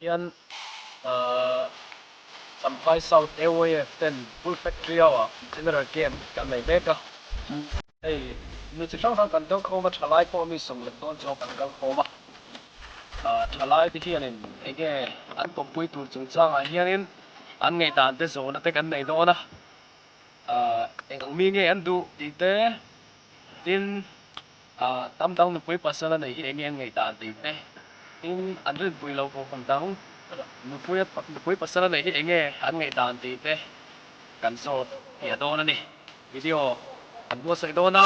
hian Champhai South AYF ten Bull Factory ho ah General Camp kan nei mek a. Hei mi chi hrang hrang kan kal khawm a, thalai pawh mi sawmlet dawn chu kan kal khawm a. Thalai te hianin enge an kawppui tur chungchangah hianin an ngaihdan te zawhna te kan nei dawn a. Eng ang mi nge an duh tih te, tin tam dang nupui pasal a neih hi enge an ngaihdan tih te, tin an rinpui loh kohhran dang nupui nupui pasal a neih hi enge an ngaihdan tih te kan zawt fiah dawn a ni. Video kan buatsaih dawn a.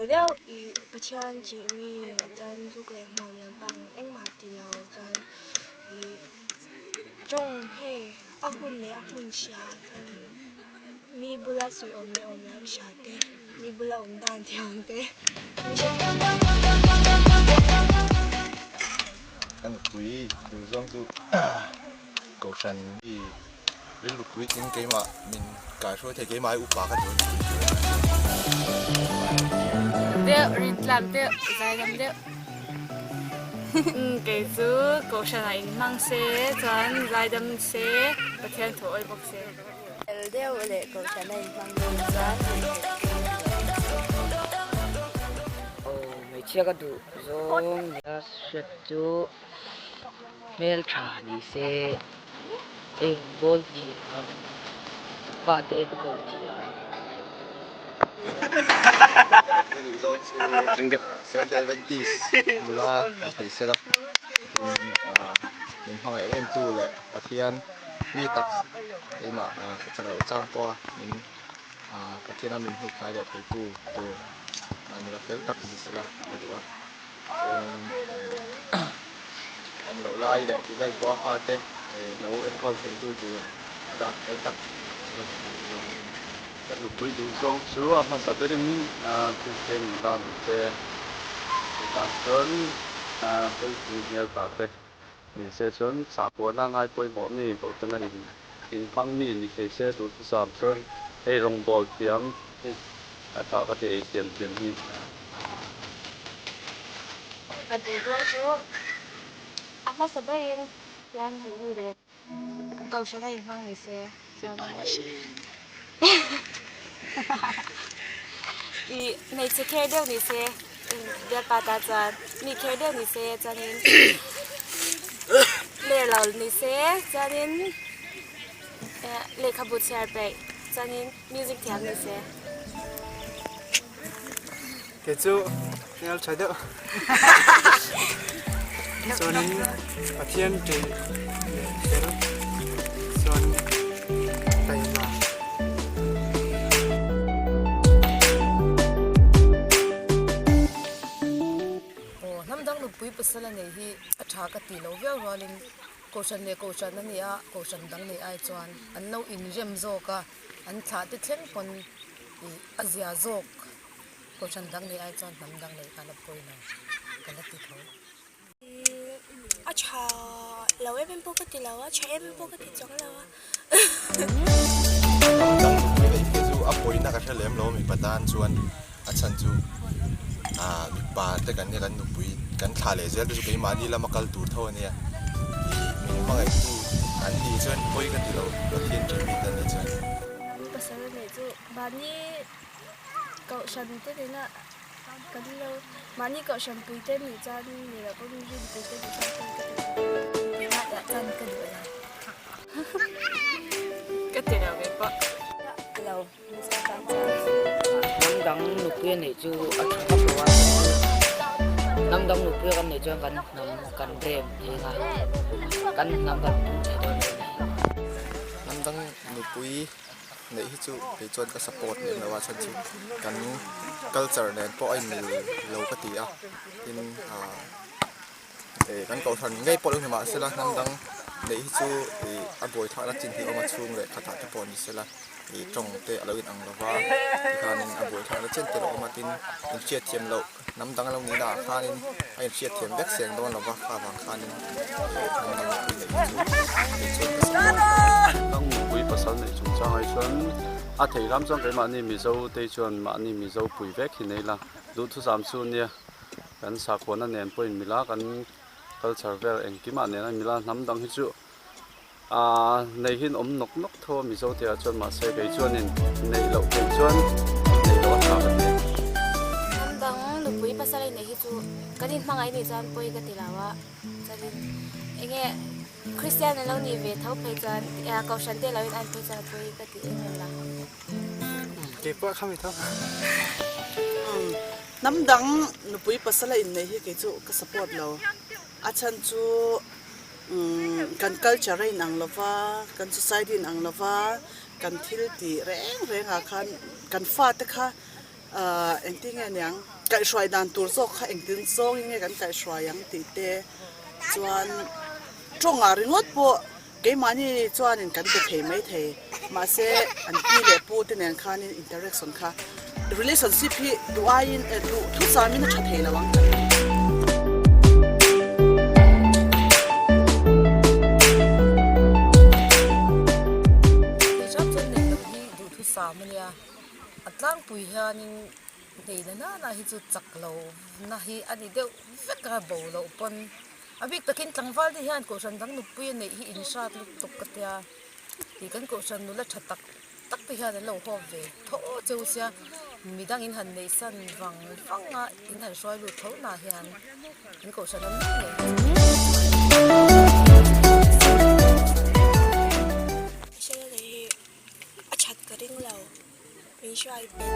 Deuh i Pathian tih mi chuan zuk leh hmuam lampang engmah ti lo chuan i tawng hei a hun leh a hmun hria chuan mi bula sawi awm leh awm loh hria te mi bula awm dan thiam te mi hre Ka nupui duhzawng chu Kohhran mi rilru puitling keimah min kaihruai thei keimah hi upa ka duh a ni. Deuh rin tlam deuh zai lam deuh. Kei chu Kohhran ah in hmang se chuan zaidam se Pathian thu awi bawk se. Fel deuh leh Kohhran a in hmang deuh chuan Aw hmeichhia ka duh zawng nia hriat chu. Hmeltha ni se eng bawl thiam fate enkawl thiam. Seventh Adventist nula ni thei sela min hmangaih em tu leh Pathian mi tak keimah ka lo chang pawh a min Pathiana min hnuhhnai leh theitu tur nula fel tak ni sela ka duh a. Awm loh lai leh tih vel pawh a fate lo enkawl thei tu tur dan fel tak Ka nupui duh zawng chu a hmasa berin thilthleng dan te tah chuan felpui hmel ta te ni se chuan sakhuana ngai pawimawh mi kohhran a inhmang mi ni thei se duhthusam chuan hei rawngbawl thiam hi a tha ka ti ei siam thiam hi. Ka duh dawn chu a hmasa berin hian duh leh kohhran a inhmang ni se chuan I hmeichhe kher deuh ni se bialpa ta chuan mi kher deuh ni se chuanin ler lo ni se chuanin lehkhabu chhiar peih chuanin music thiam ni se. Kei chu hmel tha deuh chuanin Pathian ṭih leh fel chuan taima. Aw hnam dang nupui pasal a nei hi a tha ka tih loh viau rualin kohhran leh kohhran a nia kohhran dang nei ai chuan an lo inrem zawk a an thlah te thleng pawn ih a zia zawk. Kohhran dang nei ai chuan hnam dang nei khan a pawi lo ka la ti tho. A tha lo em em pawh ka ti lo a, tha em em pawh ka ti chuang lo a. Hnam dang nupui neih phei chu a pawina ka hre lem lo mipa tan chuan a chhan chu ah mipa te kan nia kan nupui kan thlah leh zel te chu keimahni lama kal tur tho a nia ih min hmangaihtu an nih chuan pawi ka ti lo Pathian ṭih mi te an nih chuan. Pasal neih chu mahni Kohhran te nena kan lo mahni kohhran pui te nih chuan ni loh pawn rin pui te nih chuan ka ti lo chuan ka duh lo. Ka ti lo ve pawh. Lo mizo tan chuan. Hnam dang nupui a neih chu a tha vak lo a, hnam dang nupui a kan neih chuan kan hnam kan rem thei ang a, kan hnam kan pum thei dawn lo a ni. Hnam dang nupui neih hi chu kei chuan ka support lem lo a chhan chu kan culture nen pawh a inmil lo ka ti a tin ah eh kan kohhran ngei pawh lo ni mahsela hnam dang. Neih hi chu ih a buaithlakna chin hi awm a chhung leh khatah te pawh ni sela ih tawng te a lo inang lo va tikhanin a buaithlakna chen te lo awm a tin inhriatthiam loh hnam dang lo nihna ah khanin a inhriatthiam vek seng dawn lo va kha vang khanin ih hnam dang nupui neih hi chu kei chuan ka support lo. Hnam nupui pasal neih chungchang ai chuan a thei hram chuan keimahni Mizo te chuan mahni Mizo pui vek hi nei la duhthusam chu nia kan sakhuana nen pawhin mila kan culture vel engkimah nen a mila hnam dang hi chu aaa nei hian awm nawk nawk tho a Mizo tih ah chuan mahse kei chuanin neih loh theih chuan neih loh a tha ka ti. Hnam dang nupui pasal a inneih hi chu kan inhmangaih nih chuan pawi ka ti lo a chuanin enge Kristian an lo nih ve tho phei chuan kohhran te lo in an phei chuan pawi ka ti em em lo. Keipawh kha mi tho. Hnam dang nupui pasal a inneih hi kei chu ka support lo. A chhan chu kan culture a inang lo va, kan society a inang lo va, kan thil tih reng reng ah khan kan fate kha ahh engtin nge niang kaihhruai dan tur zawk kha engtin zawngin nge kan kaihhruai ang tih te chuan tawngah ringawt pawh Keimahni chuanin kan pe thei mai thei, mahse an pi leh pu te nen khanin interaction kha relationship hi duh aiin duh thusamin a tha thei lo ang ka ti. Hei chuan nei loh hi duhthusam a nia, a tlangpui hianin nei na nana hi chu chak lo na hi a ni deuh vek a, bo loh pawn A bik takin tlangval te hian kohhran dang nupui a neih hi in hrat lutuk ka tia tih kan kohhran nula tha tak tak te hian an lo hawp ve tho cheu sia midang in han neih san vang vang a in han hruai lut tho nah hian kan kohhran a mi ngei A that ka ring lo. Min hruai peng.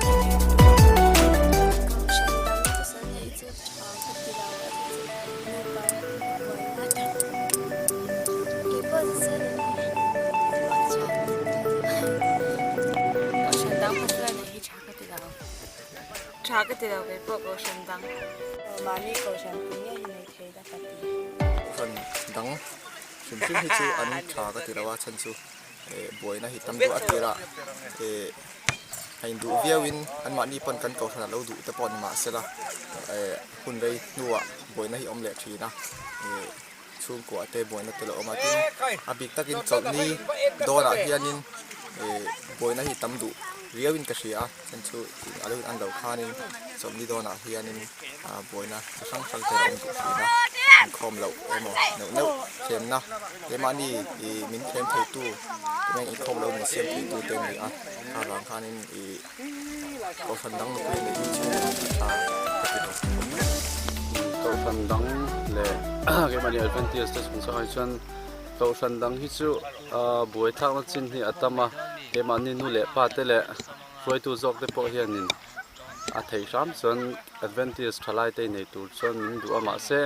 Kohhran dang pasal neih chu tha ka ti lo a ti chu nupa buaina tha. Keipawh zisel in a tha ka ti lo. Kohhran dang pasal neih hi tha ka ti lo. Tha ka ti lo keipawh kohhran dang. Mahni kohhran pui ngei hi nei thei la ka ti. Kohhran dang hrim hrim hi chu an tha ka ti lo a chhan chu. buaina hi tam duh a tir a eh a induh viauin anmahni pawn kan kohhran a lo duh te pawh ni mahsela eh hun rei hnuah buaina hi a awm leh thin a eh chhungkua te buaina te lo awm a tin a bik takin chawlhni dawnah hianin eh buaina hi tam duh riauin ka hria a chhan chu a lo in an lo khanin chawlhni dawnah hianin ah buaina chi hrang hrang te a awm duh thin a inkhawm loh emaw neuh neuh thlemna keimahni ih min thlem theitu tunge inkhawm lo min siam theitu te a ni a kha vang khanin ih kohhran dang nupui neih hi chu tha ka ti lo khawp mai. Kohhran dang leh keimahni Adventist te chungchang ah hi chuan kohhran dang hi chu ah buaithlakna chin hi a tam a keimahni nu leh pa te leh hruaitu zawk te pawh hianin a theih hram chuan Adventist thalai te nei tur chuan min duh a mahse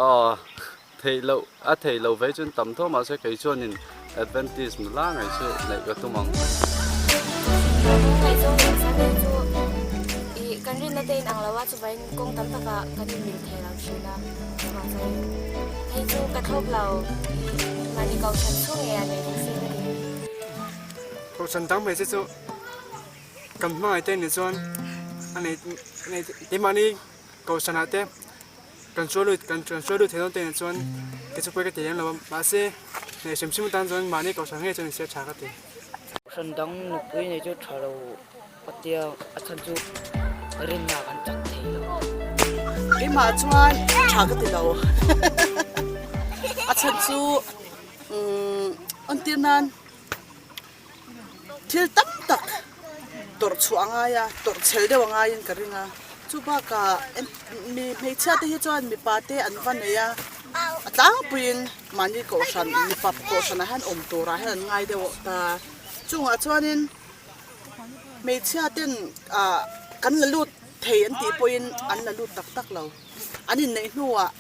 aw theih loh a theih loh vei chuan tam tho mahse kei chuanin Adventist nula ngei chu neih ka tum ang. Ngaihzawng leh Sunday chu ih kan rinna te inang lo a chuvangin kawng tam takah kan inmil thei lo thin a chuvang chuan hei chu ka thlawp lo ih mahni kohhran chhung ngei ah nei thei se ka ti. Kohhran dang hmeichhe chu Kan hmangaih te ni chuan a nei nei keimahni kohhranah te kan hruai lut kan hruai lut thei dawn te ni chuan kei chu pawi ka ti lem lo a mahse hei hrim hrim atan chuan mahni kohhran ngei chuan insiam tha ka ti. Kohhran dang nupui nei chu tha lo a tia a chhan chu rinna kan chak thei lo. Keimah chuan tha ka ti lo a chhan chu entir nan Thil tam tak tawrh chhuah a ngai a, tawrh chhel deuh a ngaiin ka ring a. Chu bakah mi hmeichhia te hi chuan mipa te an va nei a, a tlangpuiin mahni kohhran mipa kohhranah hian awm turah hian an ngai deuh ta. Chungah chuanin hmeichhia ten ah kan la lut thei an tih pawhin an la lut tak tak lo. An inneih hnuah.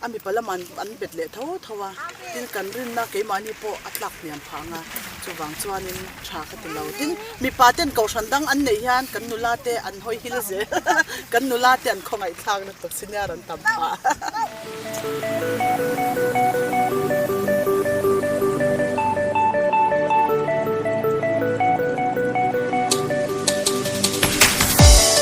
A mipa lamah an bet leh tho tho a, tin kan rinna keimahni pawh a tlak hniam phah ang a, chuvang chuanin tha ka ti lo. Tin, mipa ten kohhran dang an neih hian kan nula te an hawi hil zel, kan nula te an khawngaihthlak lutuk senior an tam phah.